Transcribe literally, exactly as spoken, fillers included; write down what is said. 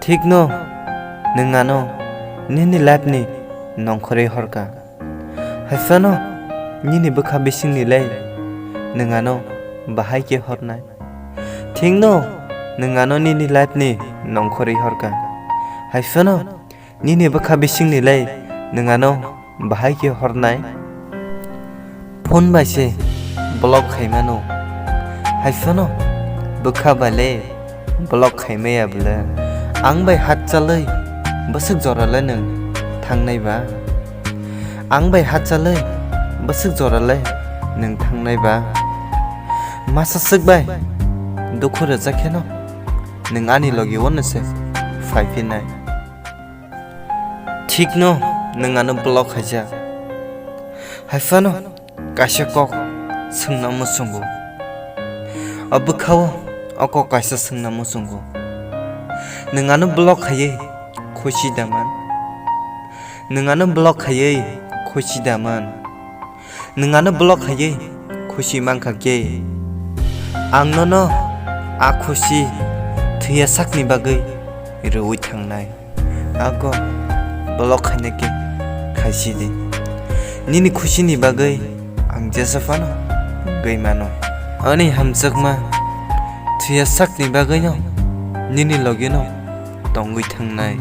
Thikno nwng ano nini life ni nongkhorwi horka. Haiphano nini bwkha bisingni le nwng ano bahai khe hornai. Thikno nwng ano nini life ni nongkhorwi horka. Haiphano nini bwkha bisingni le nwng ano bahai khe hornai. Phone bai se block khaimano. Haiphano bwkha bai le block khaimaya bwle. Ang bai hatchalwi bwswk jora le nwng thangnai ba? Ang bai hatchalwi bwswk jora le nwng thangnai ba? Masa swk bai dukhu rwjak kheno nwng ani logi o no se phai phinai. Thikno nwng ano block khaijak. Haiphano kaisa kok swngna muchungo. O bwkhao o kok kaisa swngna muchungo. Nwng ano block khaiwi khusi da man? Nwng ano block khaiwi khusi da man? Nwng ano block khaiwi khusi mankha khe, ang nono a khusi thwiya sakni bagwi rwui thangnai. Ako block khaina khe khaisi di. Nini khusini bagwi ang jesa phano wngwi mano. Ani hamjakma thwiya sakni bagwino nini logino tongwi thangnai.